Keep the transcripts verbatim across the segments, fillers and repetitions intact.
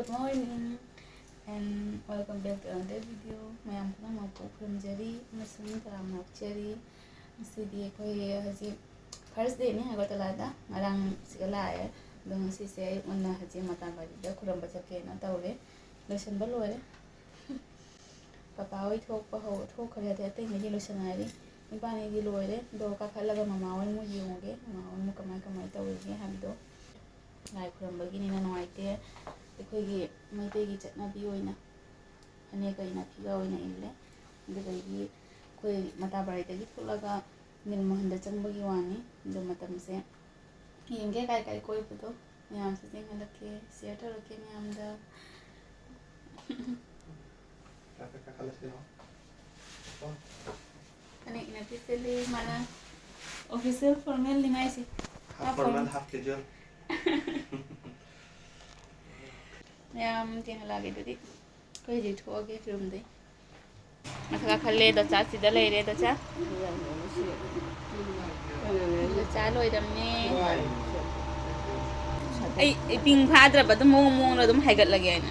Good morning and welcome back to another video. ꯃꯌꯥꯝ ꯄꯨꯝꯅꯃꯛꯄꯨ ꯈꯨꯔꯨꯝꯖꯔꯤ ꯑꯃꯁꯨꯡ ꯇꯔꯥꯝꯅ ꯑꯣꯛꯆꯔꯤ꯫ ꯉꯁꯤꯗꯤ ꯑꯩꯈꯣꯏ ꯍꯧꯖꯤꯛ First dayꯅꯤ ꯑꯒꯔꯇꯂꯥꯗ꯫ ꯉꯔꯥꯡ ꯁꯤꯒ ꯂꯥꯛꯑꯦ, ꯑꯗꯣ ꯉꯁꯤꯁꯦ ꯑꯌꯨꯛ ꯉꯟꯅ ꯍꯧꯖꯤꯛ ꯃꯇꯥ ꯕꯥꯔꯤꯗ ꯈꯨꯔꯨꯝꯕ ꯆꯠꯀꯦꯅ ꯇꯧꯔꯦ꯫ ꯂꯣꯏꯁꯤꯟꯕ ꯂꯣꯏꯔꯦ꯫ ꯄꯄꯥ ꯍꯣꯏ ꯊꯣꯛꯄ ꯍꯧ ꯊꯣꯛꯈ꯭ꯔꯦ, ꯑꯗꯩ ꯑꯇꯩꯉꯩꯗꯤ ꯂꯣꯏꯁꯟꯅꯔꯤ꯫ ꯏꯕꯥꯅꯤꯗꯤ ꯂꯣꯏꯔꯦ꯫ ꯑꯗꯣ ꯀꯥꯈꯠꯂꯒ ꯃꯃꯥ ꯍꯣꯏ ꯃꯣꯏ ꯌꯦꯡꯉꯨꯒꯦ, ꯃꯃꯥ ꯍꯣꯏ ꯃꯣꯏ ꯀꯃꯥꯏ ꯀꯃꯥꯏ ꯇꯧꯔꯤꯒꯦ ꯍꯥꯏꯕꯗꯣ꯫ ꯂꯥꯏ ꯈꯨꯔꯝꯕꯒꯤꯅꯤꯅ ꯅꯨꯡꯉꯥꯏꯇꯦ꯫ ꯑꯩꯈꯣꯏꯒꯤ ꯃꯩꯇꯩꯒꯤ ꯆꯠꯅꯕꯤ ꯑꯣꯏꯅ ꯐꯅꯦꯛꯀ ꯏꯅꯐꯤꯒ ꯑꯣꯏꯅ ꯏꯜꯂꯦ꯫ ꯑꯗꯨꯗꯒꯤ ꯑꯩꯈꯣꯏ ꯃꯇꯥ ꯕꯥꯔꯤꯗꯒꯤ ꯊꯣꯛꯂꯒ ꯅꯤꯜ ꯃꯣꯍꯟꯗ ꯆꯪꯕꯒꯤ ꯋꯥꯅꯤ꯫ ꯑꯗꯣ ꯃꯇꯝꯁꯦ ꯌꯦꯡꯒꯦ ꯀꯥꯏ ꯀꯥꯏ ꯀꯣꯏꯕꯗꯣ ꯃꯌꯥꯝꯁꯨ ꯌꯦꯡꯍꯜꯂꯛꯀꯦ, share ꯇꯧꯔꯛꯀꯦ ꯃꯌꯥꯝꯗ꯫ ꯐꯅꯦꯛ ꯏꯅꯐꯤ ꯁꯦꯠꯂꯤ ꯃꯥꯅ꯫ Official formalꯅꯤ ꯃꯥꯏꯁꯦ꯫ Half formal, half casual꯫ ꯃꯌꯥꯝ ꯌꯦꯡꯍꯜꯂꯛꯑꯒꯦ ꯑꯗꯨꯗꯤ꯫ ꯑꯩꯈꯣꯏ ꯍꯧꯖꯤꯛ ꯊꯣꯛꯑꯒꯦ roomꯗꯩ꯫ ꯃꯊꯛ ꯀꯥꯈꯠꯂꯦ, ꯗꯣꯆꯥ ꯁꯤꯗ ꯂꯩꯔꯦ, ꯗꯣꯆꯥ꯫ ꯗꯣꯆꯥ ꯂꯣꯏꯔꯝꯃꯦ꯫ ꯑꯩ, ꯑꯩ ꯄꯤꯡ ꯐꯥꯗ꯭ꯔꯕ ꯑꯗꯨꯝ ꯃꯑꯣꯡ ꯃꯑꯣꯡꯗ ꯑꯗꯨꯝ ꯍꯥꯏꯒꯠꯂꯒꯦ ꯍꯥꯏꯅ꯫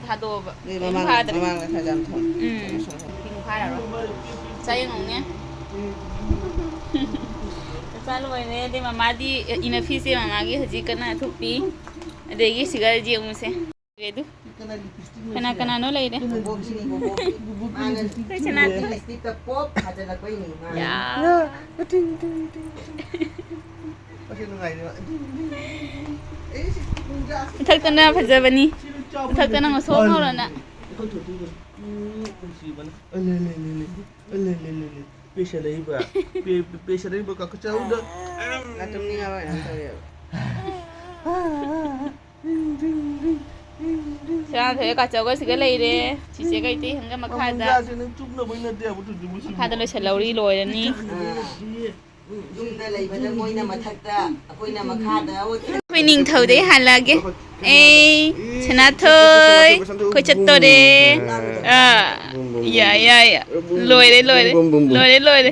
ꯊꯥꯗꯣꯛꯑꯕ꯫ ꯑꯗꯨꯗꯤ ꯀꯩꯝ ꯃꯃꯥꯡ-, ꯐꯥꯗ꯭ꯔꯦ꯫ ꯃꯃꯥꯡꯗ ꯈꯔ ꯌꯥꯝ ꯊꯝꯃꯨ꯫ ꯎꯝ꯫ ꯄꯤꯡ ꯐꯥꯔꯔꯣꯏ꯫ ꯆꯥ ꯌꯦꯡꯉꯧꯅꯦ꯫ ꯆꯥ ꯂꯣꯏꯔꯦ꯫ ꯑꯗꯩ ꯃꯃꯥꯗꯤ ꯏꯅꯐꯤꯁꯦ ꯃꯃꯥꯒꯤ ꯍꯧꯖꯤꯛ ꯀꯟꯅ ꯊꯨꯞꯄꯤ꯫ ꯑꯗꯒꯤ ꯁꯤꯒ ꯌꯦꯡꯉꯨꯁꯦ꯫ ꯑꯗꯨ ꯀꯅꯥ ꯀꯅꯥꯅꯣ ꯂꯩꯔꯦ꯫ ꯕꯣꯕꯣꯛꯁꯤꯅꯤ, ꯕꯣꯕꯣꯛꯁꯤ꯫ ꯃꯥꯅ ꯑꯩꯈꯣꯏ ꯁꯅꯥꯇꯣꯟ꯫ ꯂꯤꯞꯁꯇꯤꯛꯇ ꯄꯣꯞ ꯊꯥꯖꯤꯜꯂꯛꯄꯩꯅꯤ ꯃꯥ꯫ ꯌꯥ꯫ ꯃꯁꯤ ꯅꯨꯡꯉꯥꯏꯅꯦ꯫ ꯑꯩ ꯁꯤ ꯄꯨꯡꯖꯥ-, ꯃꯊꯛꯇꯅ ꯐꯖꯕꯅꯤ꯫ ꯁꯤ ꯆꯥꯎꯕ ꯃꯊꯛꯇꯅ ꯅꯠꯇꯦ꯫ ꯉꯧꯁꯣꯛ ꯉꯧꯔꯅ꯫ ꯑꯩꯈꯣꯏ ꯊꯣꯏꯊꯣꯏꯗꯣ꯫ ꯎꯝ, ꯅꯨꯡꯁꯤꯕꯅ꯫ ꯑ, ꯂꯦ, ꯂꯦ, ꯂꯦ, ꯂꯦ꯫ ꯑ, ꯂꯦ, ꯂꯦ, ꯂꯦ, ꯂꯦ꯫ ꯄꯦꯁꯦꯜꯂꯛꯏꯕ꯫ ꯄꯦ-, ꯄꯦꯁꯦꯜꯂꯛꯏꯕ ꯀꯥꯈꯠꯆꯍꯧꯗ꯫ ꯃꯥ ꯇꯨꯝꯅꯤꯡꯉꯕ ꯀꯩꯅꯣꯝ ꯇꯧꯔꯦꯕ꯫ ꯁꯅꯥꯊꯣꯏ ꯀꯥꯆꯧꯒ ꯁꯤꯒ ꯂꯩꯔꯦ꯫ ꯆꯤꯆꯦꯒ ꯏꯇꯩꯍꯟꯒ ꯃꯈꯥꯗ꯫ ꯃꯃꯨꯟꯒꯥꯁꯦ ꯅꯪ ꯆꯨꯞꯅꯕꯩ ꯅꯠꯇꯦ ꯍꯥꯏꯕ ꯊꯣꯏꯗꯣ ꯃꯁꯤ꯫ ꯃꯈꯥꯗ ꯂꯣꯏꯁꯤꯜꯍꯧꯔꯤ, ꯂꯣꯏꯔꯅꯤ꯫ ꯌꯨꯝꯗ ꯂꯩꯕꯅ ꯃꯣꯏꯅ ꯃꯊꯛꯇ, ꯑꯩꯈꯣꯏꯅ ꯃꯈꯥꯗ꯫ ꯑꯩꯈꯣꯏ ꯅꯤꯡꯊꯧꯗꯩ ꯍꯥꯜꯂꯛꯑꯒꯦ꯫ ꯑꯦ, ꯁꯅꯥꯊꯣꯏ, ꯑꯩꯈꯣꯏ ꯆꯠꯇꯣꯔꯦ꯫ ꯑꯥ, ꯌꯥ, ꯌꯥ, ꯌꯥ꯫ ꯂꯣꯏꯔꯦ, ꯂꯣꯏꯔꯦ꯫ ꯂꯣꯏꯔꯦ, ꯂꯣꯏꯔꯦ꯫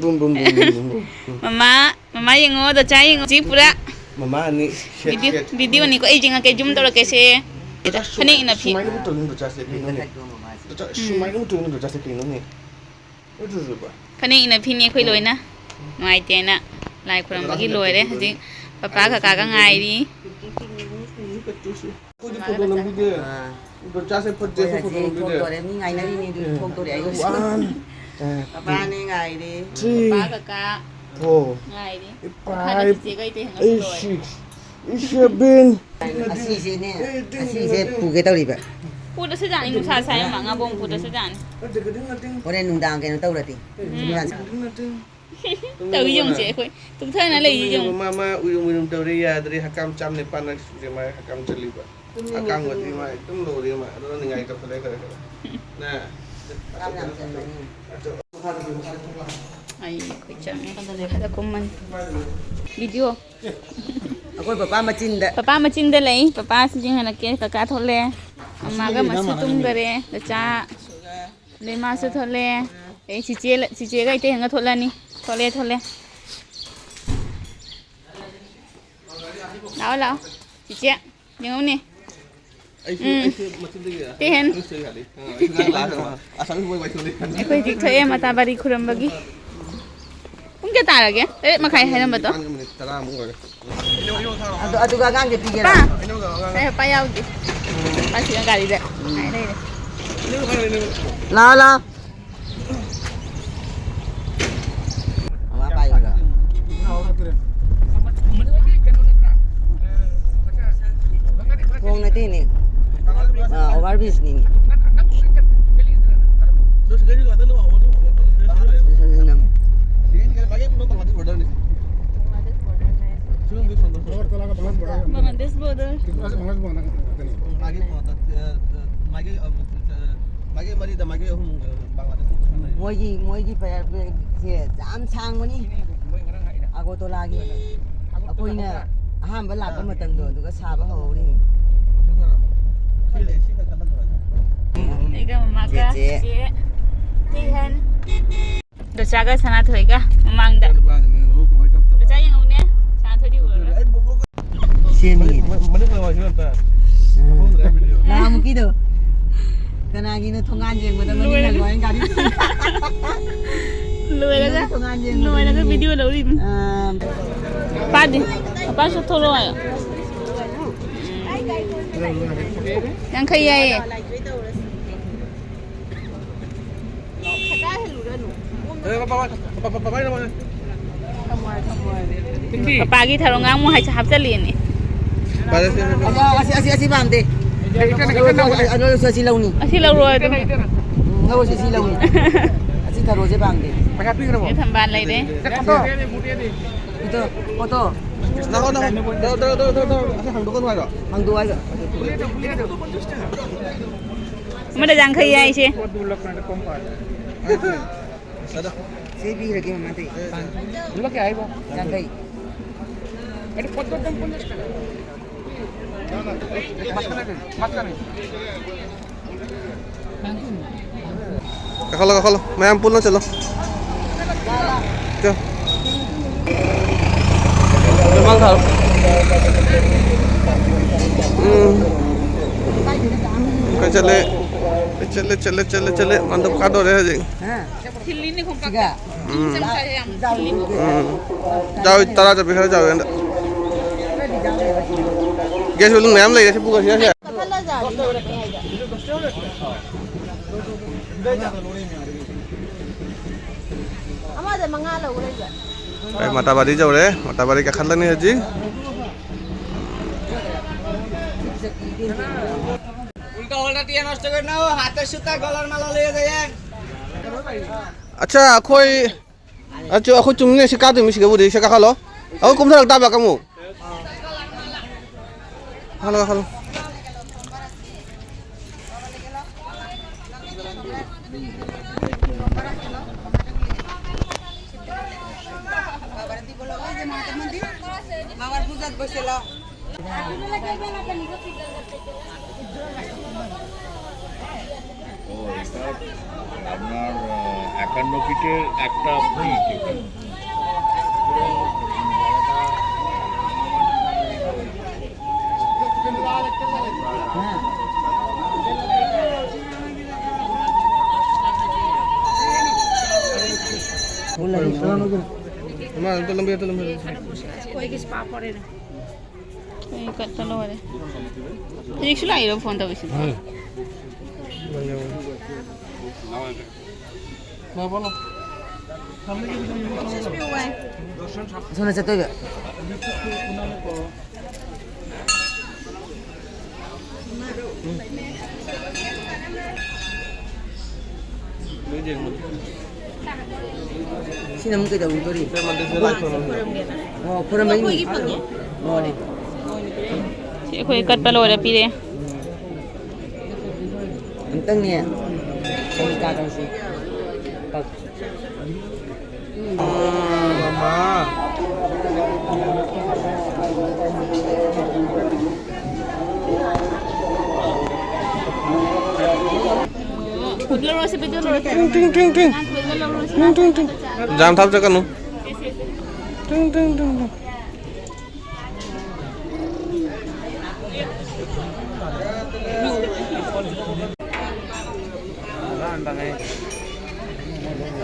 ꯃꯃꯥ, ꯃꯃꯥ ꯌꯦꯡꯉꯣ, ꯗꯣꯆꯥ ꯌꯦꯡꯉꯣ꯫ ꯁꯤ ꯄꯨꯔꯥ ꯃꯃꯥ ꯑꯅꯤ ꯁꯦꯠ, video, ꯁꯦꯠ꯫ Videoꯅꯤꯀꯣ꯫ ꯑꯩ ꯌꯦꯡꯉꯛꯀꯦ, zoom ꯇꯧꯔꯛꯀꯦꯁꯦ꯫ ꯐꯅꯦꯛ ꯏꯟꯅ ꯐꯤ꯫ ꯁꯨꯃꯥꯏꯅꯕꯨ ꯇꯧꯅꯤꯡꯗ꯭ꯔꯣ ꯖꯥꯁꯦ ꯀꯩꯅꯣꯅꯦ? ꯎꯝ꯫ ꯁꯨꯃꯥꯏꯅꯕꯨ ꯇꯧꯅꯤꯡꯗ꯭ꯔꯣ ꯖꯥꯁꯦ ꯀꯩꯅꯣꯅꯦ? ꯐꯅꯦꯛ ꯏꯟꯅ ꯐꯤꯅꯤ ꯑꯩꯈꯣꯏ ꯂꯣꯏꯅ꯫ ꯅꯨꯡꯉꯥꯏꯇꯦꯅ ꯂꯥꯏ ꯈꯨꯔꯨꯝꯕꯒꯤ ꯂꯣꯏꯔꯦ꯫ ꯍꯧꯖꯤꯛ ꯄꯄꯥ ꯀꯀꯥꯒ ꯉꯥꯏꯔꯤ꯫ ꯑꯩꯈꯣꯏꯗꯤ ꯐꯣꯇꯣ ꯅꯝꯕꯤꯗꯦ꯫ ꯑꯥ꯫ ꯏꯟꯗꯣꯟꯆꯥꯁꯦ ꯐꯠꯇꯦ, ꯑꯩꯈꯣꯏ ꯐꯣꯇꯣ ꯅꯝꯕꯤꯗꯦ꯫ ꯊꯣꯛꯇꯣꯔꯦ, ꯃꯤ ꯉꯥꯏꯅꯔꯤꯅꯦ ꯑꯗꯨ ꯊꯣꯛꯇꯣꯔꯦ ꯑꯩ꯫ One, two, ꯃꯄꯥꯅꯦ ꯉꯥꯏꯔꯦ꯫ Three, ꯄꯄꯥ ꯀꯀꯥ four, ꯉꯥꯏꯔꯤ꯫ Five, ꯃꯈꯥꯗ ꯆꯤꯆꯦꯒ ꯏꯇꯩ ꯍꯪꯉꯁꯨ ꯂꯣꯏꯔꯦ꯫ Six, seven꯫ ꯑꯁꯤꯁꯤꯅꯦ, ꯑꯁꯤꯁꯦ ꯄꯨꯒꯦ ꯇꯧꯔꯤꯕ꯫ ꯄꯨꯗ꯭ꯔꯁꯨ ꯌꯥꯅꯤ, ꯅꯨꯡꯁꯥ ꯁꯥꯏ ꯃꯉꯥ ꯕꯣꯡ ꯄꯨꯗ꯭ꯔꯁꯨ ꯌꯥꯅꯤ꯫ ꯍꯣꯔꯦꯟ ꯅꯨꯡꯗꯥꯡ ꯀꯩꯅꯣ ꯇꯧꯔꯗꯤ꯫ ꯎꯝ꯫ ꯅꯨꯡꯗꯥꯡ ꯁꯥ- ꯇꯧꯔꯤ ꯌꯦꯡꯉꯨꯁꯦ ꯑꯩꯈꯣꯏ꯫ ꯇꯨꯝꯊꯅ ꯂꯩꯔꯤ ꯌꯦꯡꯉꯨ꯫ ꯃꯥ, ꯃꯥ ꯎꯏꯔꯨꯝ ꯎꯏꯔꯨꯝ ꯇꯧꯔꯦ, ꯌꯥꯗ꯭ꯔꯦ, ꯍꯛꯀꯥꯝ ꯆꯥꯝ ꯅꯤꯄꯥꯟ ꯁꯨꯔꯦ ꯃꯥ ꯍꯛꯀꯥꯝ ꯆꯜꯂꯤꯕ꯫ ꯇꯨꯝꯅꯤꯡꯉꯦ, ꯑꯀꯥꯡꯕꯗꯤ ꯇꯨꯝꯅꯤꯡꯉꯦ꯫ ꯃꯥ ꯑꯗꯨꯝ ꯂꯣꯏꯔꯦ ꯃꯥ꯫ ꯑꯗꯨꯅ ꯅꯤꯡꯉꯥꯏ ꯇꯧꯈꯠꯂꯦ ꯈꯔ ꯈꯔ꯫ ꯅ, ꯀꯥꯡ ꯌꯥꯝ ꯆꯟꯕꯅꯤ꯫ ꯑꯩ ꯑꯩꯈꯣꯏ ꯆꯪꯉꯦ꯫ ꯃꯈꯥꯗ ꯀꯨꯝꯃꯅꯤ꯫ ꯚꯤꯗꯤꯑꯣ꯫ ꯑꯩꯈꯣꯏ ꯄꯄꯥ ꯃꯆꯤꯟꯗ꯫ ꯄꯄꯥ ꯃꯆꯤꯟꯗ ꯂꯩ꯫ ꯄꯄꯥꯁꯨ ꯌꯦꯡꯍꯜꯂꯛꯀꯦ꯫ ꯀꯀꯥ ꯊꯣꯛꯂꯛꯑꯦ꯫ ꯃꯃꯥꯒ ꯃꯁꯨ ꯇꯨꯝꯈꯔꯦ꯫ ꯆꯆꯥ꯫ ꯑꯗꯩ ꯃꯥꯁꯨ ꯊꯣꯛꯂꯛꯑꯦ꯫ ꯑꯗꯩ ꯆꯤꯆꯦ ꯂ-, ꯆꯤꯆꯦꯒ ꯏꯇꯩ ꯍꯪꯒ ꯊꯣꯛꯂꯛꯑꯅꯤ꯫ ꯊꯣꯛꯂꯛꯑꯦ, ꯊꯣꯛꯂꯛꯑꯦ꯫ ꯂꯥꯛꯑꯣ, ꯂꯥꯛꯑꯣ꯫ ꯆꯤꯆꯦ, ꯌꯦꯡꯉꯨꯅꯦ꯫ ꯑꯩꯁꯨ, ꯎꯝ꯫ ꯑꯩꯁꯨ ꯃꯆꯤꯟꯗꯒꯤ ꯇꯦꯍꯦꯟ꯫ ꯑꯩꯁꯨ ꯌꯥꯗꯦ꯫ ꯑ, ꯑꯩꯁꯨ ꯉꯥꯡ ꯂꯥꯛꯑꯒ ꯑꯁꯥꯃꯤ ꯃꯣꯏ ꯋꯥꯏꯊꯣꯛꯂꯦ꯫ ꯑꯩꯈꯣꯏ ꯍꯧꯖꯤꯛ ꯊꯣꯛꯑꯦ ꯃꯇꯥꯕꯥꯔꯤ ꯈꯨꯔꯝꯕꯒꯤ꯫ ꯄꯨꯡ ꯀꯌꯥ ꯇꯥꯔꯒꯦ? ꯇꯔꯦꯠ ꯃꯈꯥꯏ ꯍꯥꯏꯔꯝꯕꯗꯣ꯫ ꯅꯤꯄꯥꯟ ꯃꯤꯅꯤꯠ ꯇꯔꯥꯃꯨꯛ ꯑꯣꯏꯔꯦ꯫ ꯑꯗꯨ, ꯑꯗꯨꯒ ꯑꯉꯥꯡꯁꯦ ꯄꯤꯒꯦꯔꯥ? ꯄꯥ! ꯁꯦ, ꯄꯥ ꯌꯥꯎꯗꯦ꯫ ꯄꯥꯁꯤꯅ ꯒꯥꯔꯤꯗ ꯉꯥꯏ ꯂꯩꯔꯦ꯫ ꯂꯥ, ꯂꯥ꯫ ꯃꯃꯥ ꯄꯥꯏꯌꯨꯔꯥ? ꯊꯣꯡ ꯅꯠꯇꯦꯅꯦ꯫ ꯑ, over bridge ꯅꯤꯅꯦ꯫ ꯕꯪꯒ꯭ꯂꯥꯗꯦꯁ border꯫ ꯃꯥꯒꯤ, ꯑ, ꯑ, ꯃꯥꯒꯤ ꯃꯔꯤꯗ ꯃꯥꯒꯤ ꯑꯍꯨꯝ, ꯑ, ꯕꯪꯒ꯭ꯂꯥꯗꯦꯁ꯫ ꯃꯣꯏꯒꯤ, ꯃꯣꯏꯒꯤ ꯄꯦꯔꯥꯒ꯭ꯔꯥꯐꯁꯦ ꯌꯥꯝ ꯁꯥꯡꯕꯅꯤ꯫ ꯃꯣꯏ ꯉꯔꯥꯡ ꯍꯥꯏꯅ꯫ ꯑꯒꯣꯇꯣꯂꯥꯒꯤ꯫ ꯑꯩꯈꯣꯏꯅ ꯑꯍꯥꯟꯕ ꯂꯥꯛꯄ ꯃꯇꯝꯗꯣ ꯑꯗꯨꯒ ꯁꯥꯕ ꯍꯧꯍꯧꯔꯤꯅꯤ꯫ ꯁꯤ ꯂꯩ, ꯁꯤ ꯈꯛꯇ ꯅꯠꯇ꯭ꯔꯣ? ꯑꯩꯒ ꯃꯃꯥꯒ ꯆꯦꯆꯦ꯫ ꯆꯦ ꯇꯦꯍꯟ꯫ ꯗꯣꯆꯥꯒ ꯁꯅꯥꯊꯣꯏꯒ ꯃꯃꯥꯡꯗ꯫ ꯗꯣꯆꯥ ꯌꯦꯡꯉꯧꯅꯦ꯫ ꯁꯅꯥꯊꯣꯏꯗꯤ ꯎꯔꯔꯣꯏ꯫ ꯁꯤꯅꯤ꯫ ꯃꯅꯤꯡ ꯂꯩꯕꯥꯛꯁꯤ ꯑꯝꯇ꯫ ꯎꯝ꯫ ꯃꯐꯝꯗꯨꯗ ꯌꯥꯝ ꯏꯗꯣ꯫ ꯀꯅꯥꯒꯤꯅꯣ ꯊꯣꯡꯒꯥꯟ ꯌꯦꯡꯕꯗ ꯃꯅꯤꯡꯅ ꯂꯣꯏꯔꯦ꯫ ꯂꯣꯏ ꯒꯥꯔꯤ ꯂꯣꯏꯔꯒ, ꯊꯣꯡꯒꯥꯟ ꯌꯦꯡꯕꯗ ꯂꯣꯏꯔꯒ ꯃꯅꯤꯡ꯫ ꯚꯤꯗꯤꯑꯣ ꯂꯧꯔꯤꯕꯅꯤ꯫ ꯑꯥ꯫ ꯄꯥꯗꯦ꯫ ꯃꯄꯥꯁꯨ ꯊꯣꯛꯂꯛꯑꯣ ꯍꯥꯏꯌꯣ꯫ ꯌꯥꯡꯈꯩ ꯌꯥꯏꯌꯦ꯫ ꯄꯄꯥꯒꯤ ꯊꯔꯣ ꯉꯥꯡꯃꯨ ꯍꯥꯏꯁꯦ ꯍꯥꯞꯆꯜꯂꯤꯅꯦ꯫ ꯑꯁꯤ, ꯑꯁꯤ, ꯑꯁꯤ ꯄꯥꯝꯗꯦ꯫ ꯑꯗꯨ ꯑꯣꯏꯔꯁꯨ ꯑꯁꯤ ꯂꯧꯅꯤ꯫ ꯑꯁꯤ ꯂꯧꯔꯣ ꯑꯗꯨꯝ꯫ ꯎꯝ, ꯂꯧꯔꯁꯨ ꯑꯁꯤ ꯂꯧꯅꯤ꯫ ꯑꯁꯤ ꯊꯔꯣꯁꯦ ꯄꯥꯝꯗꯦ꯫ ꯊꯝꯕꯥꯜ ꯂꯩꯔꯦ꯫ Photo, photo. ꯅꯥꯀꯣ, ꯅꯥꯀꯣ꯫ ꯇꯧ, ꯇꯧ, ꯇꯧ, ꯇꯧ, ꯇꯧ꯫ ꯑꯁꯤ ꯍꯥꯡꯗꯣꯛꯀꯅꯨ ꯍꯥꯏꯔꯣ? ꯍꯥꯡꯗꯣꯛꯑꯣ ꯍꯥꯏꯕ꯫ ꯑꯃꯗ ꯌꯥꯡꯈꯩ ꯍꯥꯏꯁꯦ꯫ ꯁꯤ ꯄꯤꯔꯒꯦ ꯃꯃꯥꯗꯤ꯫ ꯌꯥꯡꯈꯩ꯫ ꯀꯥꯈꯠꯂꯣ, ꯀꯥꯈꯠꯂꯣ꯫ ꯃꯌꯥꯝ ꯄꯨꯟꯅ ꯆꯠꯂꯣ꯫ ꯆꯣ꯫ ꯃꯃꯥꯡ ꯊꯥꯔꯣ꯫ ꯎꯝ꯫ ꯀꯩ ꯆꯠꯂꯦ? ꯆꯠꯂꯦ, ꯆꯠꯂꯦ, ꯆꯠꯂꯦ, ꯆꯠꯂꯦ꯫ ꯃꯟꯗꯞ ꯀꯥꯗꯣꯔꯦ ꯍꯧꯖꯤꯛ꯫ ꯊꯤꯜꯂꯤꯅꯦ ꯈꯣꯡꯀꯥꯞꯇ꯫ ꯎꯝ꯫ ꯆꯝꯆꯥꯁꯦ ꯌꯥꯝ ꯊꯤꯜꯂꯤꯅꯦ꯫ ꯎꯝ꯫ ꯆꯥꯎ, ꯇꯔꯥ ꯆꯠꯄꯤ ꯈꯔ ꯆꯥꯎꯋꯤ ꯍꯟꯗꯛ꯫ ꯒꯦꯁ ꯕꯦꯂꯨꯟ ꯃꯌꯥꯝ ꯂꯩꯔꯦ ꯁꯤ ꯄꯨꯈ꯭ꯔꯁꯤ ꯌꯥꯁꯦ꯫ ꯑꯃꯗ ꯃꯉꯥ ꯂꯧꯔꯦ꯫ ꯑꯩ ꯃꯇꯥꯕꯥꯔꯤ ꯌꯧꯔꯦ꯫ ꯃꯇꯥꯕꯥꯔꯤ ꯀꯥꯈꯠꯂꯅꯤ ꯍꯧꯖꯤꯛ꯫ উল্টা পাল্টা টিয়া নষ্ট করে নাও, হাতের সুতা, গলার মালা লইয়া যায়। ꯑꯠꯆꯥ, ꯑꯩꯈꯣꯏ, ꯑꯠꯆꯥ, ꯑꯩꯈꯣꯏ ꯆꯨꯝꯃꯤꯅꯦ ꯁꯤ ꯀꯥꯗꯣꯏ ꯃꯤ ꯁꯤꯒꯕꯨꯗꯤ ꯁꯤ ꯀꯥꯈꯠꯂꯣ꯫ ꯑꯩꯈꯣꯏ ꯀꯨꯝꯊꯔꯛ ꯇꯥꯕ ꯀꯥꯡꯕꯨ꯫ ꯀꯥꯈꯠꯂꯣ, ꯀꯥꯈꯠꯂꯣ꯫ ও, এটা আপনার, আহ, একান্ন ফিটের একটা ভূমি। ꯑꯝꯇ ꯂꯝꯕꯤ, ꯑꯝꯇ ꯂꯝꯕꯤ꯫ ꯑꯩꯈꯣꯏꯒꯤ ꯁ꯭ꯄꯥ ꯐꯣꯔꯦꯟ꯫ ꯑꯩ ꯀꯠꯄ ꯂꯣꯏꯔꯦ꯫ ꯍꯧꯖꯤꯛꯁꯨ ꯂꯥꯛꯏꯔꯣ ꯐꯣꯟ ꯇꯧꯔꯤꯁꯤꯕꯣ? ꯍꯣꯏ꯫ ꯂꯥꯛꯑꯣ꯫ ꯑꯁꯣꯝꯗ ꯆꯠꯇꯣꯏꯕ꯫ ꯁꯤꯅ ꯑꯃꯨꯛ ꯀꯩꯗꯧꯗꯣꯔꯤ? ꯑꯣ, ꯈꯨꯔꯨꯝꯕꯩꯅꯤ꯫ ꯑꯣ꯫ ꯁꯤ ꯑꯩꯈꯣꯏ ꯀꯠꯄ ꯂꯣꯏꯔ ꯄꯤꯔꯦ꯫ ꯑꯝꯇꯪꯅꯦ꯫ ꯀꯔꯤ ꯀꯥꯗꯧꯁꯤ? ꯇꯤꯡ, ꯇꯤꯡ, ꯇꯤꯡ, ꯇꯤꯡ꯫ ꯇꯤꯡ, ꯇꯤꯡ, ꯇꯤꯡ꯫ ꯖꯥꯝ ꯊꯥꯕ ꯆꯠꯀꯅꯨ꯫ ꯇꯤꯡ, ꯇꯤꯡ, ꯇꯤꯡ, ꯇꯤꯡ꯫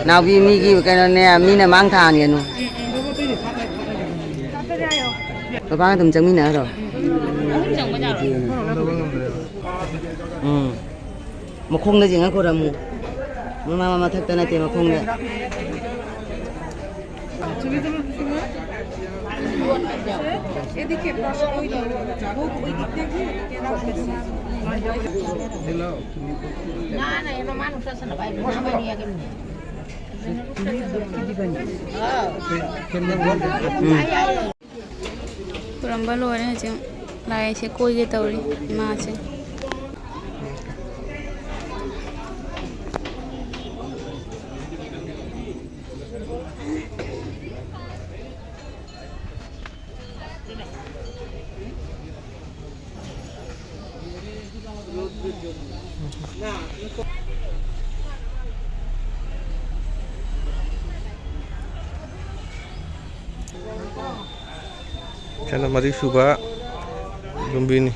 ꯅꯥꯎꯕꯤ, ꯃꯤꯒꯤ ꯀꯩꯅꯣꯅꯦ, ꯃꯤꯅ ꯃꯥꯡ ꯊꯥꯍꯟꯒꯅꯨ꯫ ꯕꯕꯥꯒ ꯑꯗꯨꯝ ꯆꯪꯃꯤꯟꯅꯔꯣ꯫ ꯎꯝ꯫ ꯃꯈꯣꯡꯗ ꯌꯦꯡꯉ ꯈꯣꯏꯔꯝꯃꯨ꯫ ꯃꯃꯥ ꯃꯊꯛꯇ ꯅꯠꯇꯦ, ꯃꯈꯣꯡꯗ꯫ ꯎꯝ꯫ ꯈꯨꯔꯝꯕ ꯂꯣꯏꯔꯦ, ꯍꯧꯖꯤꯛ ꯂꯥꯏꯁꯦ ꯀꯣꯏꯒꯦ ꯇꯧꯔꯤ ꯏꯃꯥꯁꯦ꯫ ꯁꯤꯅ ꯃꯔꯤꯁꯨꯕ ꯂꯨꯝꯕꯤꯅꯤ꯫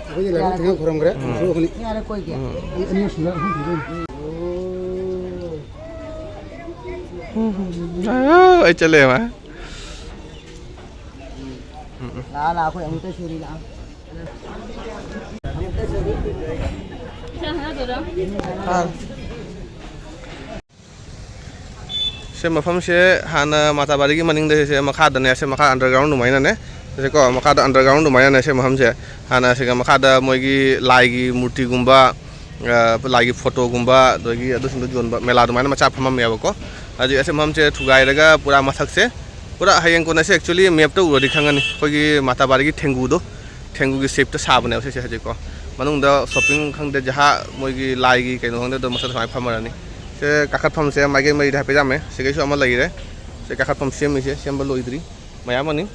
ꯑꯩꯈꯣꯏꯗꯤ ꯂꯥꯏꯕꯛ ꯊꯦꯡꯅ ꯈꯨꯔꯨꯝꯈ꯭ꯔꯦ꯫ ꯎꯝ꯫ ꯁꯣꯛꯀꯅꯤ꯫ ꯌꯥꯔꯦ, ꯀꯣꯏꯒꯦ꯫ ꯎꯝ꯫ ꯑꯩ ꯑꯅꯤ ꯁꯨꯅ ꯑꯍꯨꯝ ꯁꯨꯗꯣꯏꯅꯤ꯫ ꯑꯩ ꯆꯠꯂꯦ ꯃꯥ꯫ ꯂꯥꯛꯑꯣ, ꯂꯥꯛꯑꯣ, ꯑꯩꯈꯣꯏ ꯑꯃꯨꯛꯇ ꯁꯨꯔꯤ, ꯂꯥꯛꯑꯣ꯫ ꯑꯥ꯫ ꯁꯤ ꯃꯐꯝꯁꯦ ꯍꯥꯟꯅ ꯃꯥꯇꯥꯕꯥꯔꯤꯒꯤ ꯃꯅꯤꯡꯗ, ꯁꯦ ꯃꯈꯥꯗꯅꯦ, ꯁꯦ ꯃꯈꯥ underground ꯑꯗꯨꯃꯥꯏꯅꯅꯦ꯫ ꯁꯤꯀꯣ, ꯃꯈꯥꯗ underground ꯑꯗꯨꯃꯥꯏꯅꯅꯦ, ꯁꯤ ꯃꯐꯝꯁꯦ꯫ ꯍꯥꯟꯅ ꯁꯤꯒ ꯃꯈꯥꯗ ꯃꯣꯏꯒꯤ ꯂꯥꯏꯒꯤ ꯃꯨꯔꯇꯤꯒꯨꯝꯕ, ꯑ, ꯂꯥꯏꯒꯤ ꯐꯣꯇꯣꯒꯨꯝꯕ, ꯑꯗꯒꯤ ꯑꯗꯨꯁꯤꯡꯗꯣ ꯌꯣꯟꯕ ꯃꯦꯂꯥ ꯑꯗꯨꯃꯥꯏꯅ ꯃꯆꯥ ꯐꯝꯃꯝꯃꯦꯕꯀꯣ꯫ ꯍꯧꯖꯤꯛ ꯑꯁꯤ ꯃꯐꯝꯁꯦ ꯊꯨꯒꯥꯏꯔꯒ ꯄꯨꯔꯥ ꯃꯊꯛꯁꯦ ꯄꯨꯔꯥ, ꯍꯌꯦꯡ ꯀꯣꯟꯅ ꯁꯤ actually map ꯇ ꯎꯔꯗꯤ ꯈꯪꯒꯅꯤ꯫ ꯑꯩꯈꯣꯏꯒꯤ ꯃꯥꯇꯥꯕꯥꯔꯤꯒꯤ ꯊꯦꯡꯒꯨꯗꯣ, ꯊꯦꯡꯒꯨꯒꯤ shape ꯇ ꯁꯥꯕꯅꯦꯕ ꯁꯤꯁꯦ ꯍꯧꯖꯤꯛꯀꯣ꯫ ꯃꯅꯨꯡꯗ shopping ꯈꯪꯗꯦ, ꯖꯍꯥ ꯃꯣꯏꯒꯤ ꯂꯥꯏꯒꯤ ꯀꯩꯅꯣ ꯈꯪꯗꯦ, ꯑꯗꯣ ꯃꯁꯥꯗ ꯁꯨꯃꯥꯏꯅ ꯐꯝꯃꯔꯅꯤ꯫ ꯁꯦ ꯀꯥꯈꯠꯐꯝꯁꯦ ꯃꯥꯏꯀꯩ ꯃꯔꯤꯗ ꯍꯥꯏꯐꯦꯠ ꯌꯥꯝꯃꯦ꯫ ꯁꯤꯒꯩꯁꯨ ꯑꯃ ꯂꯩꯔꯦ꯫ ꯁꯦ ꯀꯥꯈꯠꯐꯝ ꯁꯦꯝꯃꯤꯁꯦ, ꯁꯦꯝꯕ ꯂꯣꯏꯗ꯭ꯔꯤ꯫ ꯃꯌꯥꯝ ꯑꯅꯤ꯫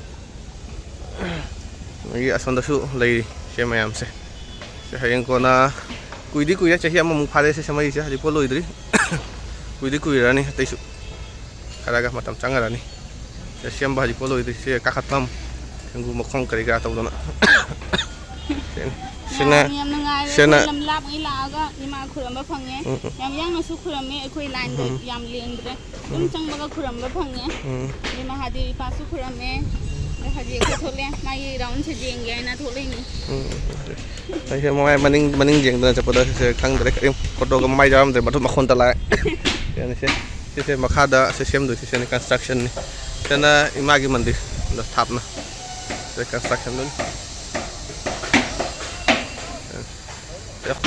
ꯑꯗꯒꯤ ꯑꯁꯣꯝꯗꯁꯨ ꯂꯩꯔꯤ ꯁꯦ ꯃꯌꯥꯝꯁꯦ꯫ ꯁꯦ ꯍꯌꯦꯡ ꯀꯣꯟꯅ ꯀꯨꯏꯗꯤ ꯀꯨꯏꯔꯦ, ꯆꯍꯤ ꯑꯃꯃꯨꯛ ꯐꯥꯔꯦ ꯁꯦ ꯁꯦꯝꯃꯛꯏꯁꯦ, ꯍꯧꯖꯤꯛꯐꯥꯎ ꯂꯣꯏꯗ꯭ꯔꯤ꯫ ꯀꯨꯏꯗꯤ ꯀꯨꯏꯔꯅꯤ ꯑꯇꯩꯁꯨ꯫ ꯈꯔꯒ ꯃꯇꯝ ꯆꯪꯉꯔꯅꯤ꯫ ꯁꯦ ꯁꯦꯝꯕ ꯍꯧꯖꯤꯛꯐꯥꯎ ꯂꯣꯏꯗ꯭ꯔꯤ꯫ ꯁꯦ ꯀꯥꯈꯠꯐꯝ, ꯊꯦꯡꯒꯨ ꯃꯈꯣꯡ ꯀꯔꯤ ꯀꯔꯥ ꯇꯧꯗꯅ꯫ ꯁꯤꯅ, ꯌꯥꯝ, ꯌꯥꯝ ꯅꯨꯡꯉꯥꯏꯔꯦ꯫ ꯁꯤꯅ ꯑꯩꯈꯣꯏ ꯂꯝ ꯂꯥꯞꯅ ꯂꯥꯛꯑꯒ ꯏꯃꯥ ꯈꯨꯔꯨꯝꯕ ꯐꯪꯉꯦ꯫ ꯎꯝ, ꯎꯝ꯫ ꯌꯥꯝ ꯌꯥꯡꯅꯁꯨ ꯈꯨꯔꯝꯃꯦ꯫ ꯑꯩꯈꯣꯏ line ꯗ ꯎꯝ꯫ ꯌꯥꯝ ꯂꯦꯡꯗ꯭ꯔꯦ꯫ ꯑꯗꯨꯝ ꯎꯝ꯫ ꯆꯪꯕꯒ ꯈꯨꯔꯝꯕ ꯐꯪꯉꯦ꯫ ꯎꯝ꯫ ꯑꯗꯩ ꯃꯍꯥꯗꯦꯕ ꯏꯄꯥꯁꯨ ꯈꯨꯔꯝꯃꯦ꯫ ꯑꯗ ꯍꯧꯖꯤꯛ ꯑꯩꯈꯣꯏ ꯊꯣꯛꯂꯛꯑꯦ꯫ ꯃꯥꯒꯤ round ꯁꯦ ꯌꯦꯡꯒꯦ ꯍꯥꯏꯅ ꯊꯣꯛꯂꯛꯏꯅꯤ꯫ ꯎꯝ꯫ ꯑꯩꯁꯦ ꯃꯃꯥꯏ ꯃꯅꯤꯡ, ꯃꯅꯤꯡ ꯌꯦꯡꯗꯅ ꯆꯠꯄꯗ ꯁꯤꯁꯦ ꯈꯪꯗ꯭ꯔꯦ꯫ ꯀꯔꯤꯝ photo ꯒ ꯃꯃꯥꯏ ꯌꯥꯎꯔꯝꯗ꯭ꯔꯦ꯫ ꯃꯊꯨꯞ ꯃꯈꯣꯟ ꯇ ꯂꯥꯛꯑꯦ꯫ ꯌꯦꯡꯉꯁꯦ꯫ ꯁꯤꯁꯦ ꯃꯈꯥꯗ ꯁꯤ ꯁꯦꯝꯗꯣꯏꯁꯦ, ꯁꯤꯅ construction ꯅꯤ꯫ ꯁꯤꯅ ꯏꯃꯥꯒꯤ ꯃꯟꯗꯤꯔ, ꯑꯗꯣ ꯊꯥꯞꯅ꯫ ꯁꯤ construction ꯗꯨꯅꯤ꯫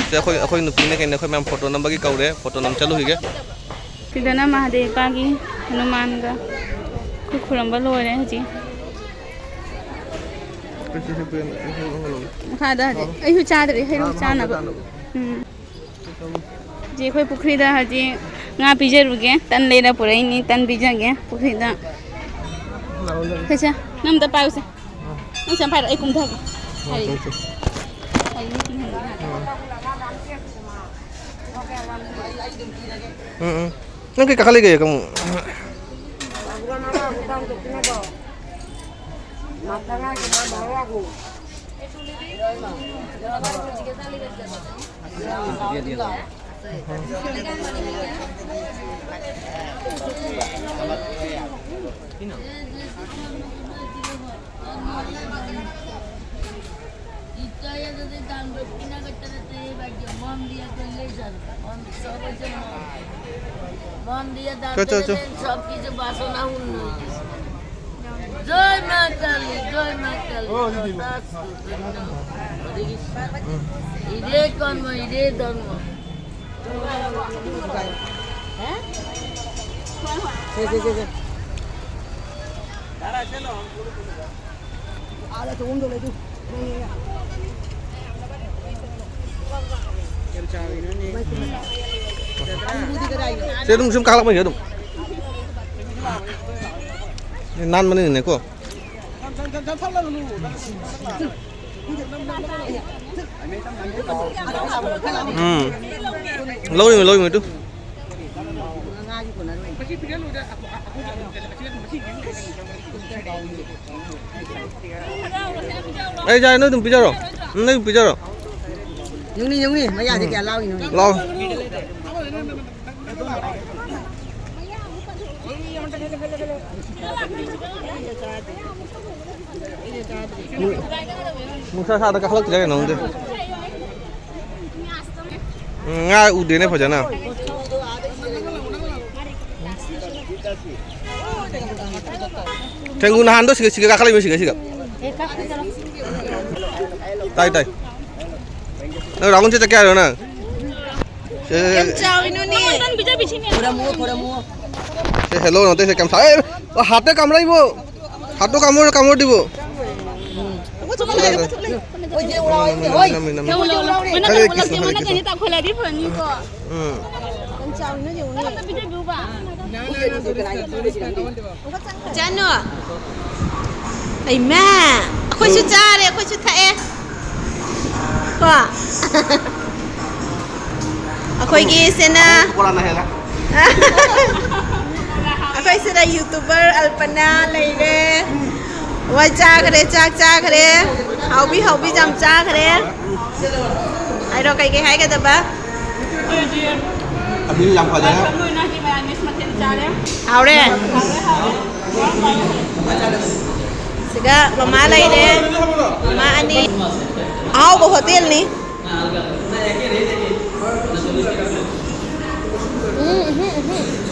ꯁꯤ ꯑꯩꯈꯣꯏ, ꯑꯩꯈꯣꯏ ꯅꯨꯄꯤꯅ ꯀꯩꯅꯣ, ꯑꯩꯈꯣꯏ ꯃꯌꯥꯝ photo ꯅꯝꯕꯒꯤ ꯀꯧꯔꯦ, photo ꯅꯝ ꯆꯠꯂꯨꯈꯤꯒꯦ꯫ ꯁꯤꯗꯅ ꯃꯍꯥꯗꯦꯕ ꯏꯄꯥꯒꯤ ꯍꯅꯨꯃꯥꯟꯒ ꯑꯩꯈꯣꯏ ꯈꯨꯔꯨꯝꯕ ꯂꯣꯏꯔꯦ ꯍꯧꯖꯤꯛ꯫ ꯃꯈꯥꯗ ꯍꯧꯖꯤꯛ ꯑꯩꯁꯨ ꯆꯥꯗ꯭ꯔꯤ, ꯍꯩꯔꯨꯛ ꯆꯥꯅꯕ꯫ ꯎꯝ꯫ ꯍꯧꯖꯤꯛ ꯑꯩꯈꯣꯏ ꯄꯨꯈ꯭ꯔꯤꯗ ꯍꯧꯖꯤꯛ ꯉꯥ ꯄꯤꯖꯔꯨꯒꯦ꯫ ꯇꯟ ꯂꯩꯔ ꯄꯨꯔꯛꯏꯅꯤ, ꯇꯟ ꯄꯤꯖꯒꯦ ꯄꯨꯈ꯭ꯔꯤꯗ꯫ ꯁꯦ, ꯁꯦ, ꯅꯪ ꯑꯝꯇ ꯄꯥꯏꯌꯨꯁꯦ꯫ ꯅꯪ ꯁꯦ ꯄꯥꯏꯔꯣ, ꯑꯩ ꯀꯨꯝꯊꯒꯦ꯫ ꯍꯥꯏꯔꯤ꯫ ꯍꯥꯏꯔꯤ, ꯃꯤ ꯀꯤꯍꯟꯕ ꯌꯥꯗꯦ꯫ ꯎꯝ, ꯎꯝ꯫ ꯅꯪ ꯀꯩ ꯀꯥꯈꯠꯂꯤꯒꯦ ꯑꯃꯨꯛ? মন দিয়ে দান চল, চল, চল। করলে সব কিছু বাসনা পূর্ণ হয়ে যায়। জয় মা কালী, জয় মা কালী। ও, দিদি। ইরে কর্ম, ইরে ধর্ম। হ্যাঁ? Saya dong, sum kalah apa ya dong? Nan mana ini kok? Hmm. Lo ini, lo ini tuh. Eh, jangan itu bicara. Ini bicara. Yung ni, yung ni, maya di kaya lao yung ni. Lao. Musa sa da ka halak jage nong de. Nga u de ne phaja na. Tengu na hando siga siga ka khala siga siga. Tai tai. Na ragun se kya na. কেমন চাও ইনুনি? ঘোরা মুখ, ঘোরা মুখ। সে hello' নতে সে কেম চাই। ও হাতে কামড়াইব। হাতো কামড় কামড় দিব। ওই যে ওরা, ওই যে, ওই। নামি, নামি। ওই যে ওরা, ওই যে। হরে কৃষ্ণ, হরে কৃষ্ণ। উম। কেমন চাও ইনুনি? ꯆꯥꯅꯨ꯫ ꯑꯩꯃꯥ! ꯑꯩꯈꯣꯏꯁꯨ ꯆꯥꯔꯦ, ꯑꯩꯈꯣꯏꯁꯨ ꯊꯛꯑꯦ꯫ ꯀꯣ? ꯑꯩꯈꯣꯏꯒꯤ ꯁꯤꯅ, ꯑꯩꯈꯣꯏ ꯁꯤꯗ YouTuber ꯑꯜꯄꯅꯥ ꯂꯩꯔꯦ꯫ ꯍꯣꯏ, ꯆꯥꯈ꯭ꯔꯦ, ꯆꯥꯛ ꯆꯥꯈ꯭ꯔꯦ꯫ ꯍꯥꯎꯕꯤ ꯍꯥꯎꯕꯤ ꯌꯥꯝ ꯆꯥꯈ꯭ꯔꯦ꯫ ꯍꯥꯏꯔꯣ, ꯀꯩꯀꯩ ꯍꯥꯏꯒꯗꯕ? ꯑꯕꯤꯅ ꯌꯥꯝ ꯐꯖꯅ ꯍꯥꯎꯔꯦ꯫ ꯁꯤꯒ ꯃꯃꯥ ꯂꯩꯔꯦ꯫ ꯃꯃꯥ ꯑꯅꯤ꯫ ꯑꯍꯥꯎꯕ ꯍꯣꯇꯦꯜꯅꯤ꯫ ꯎꯝ, ꯎꯝ, ꯎꯝ꯫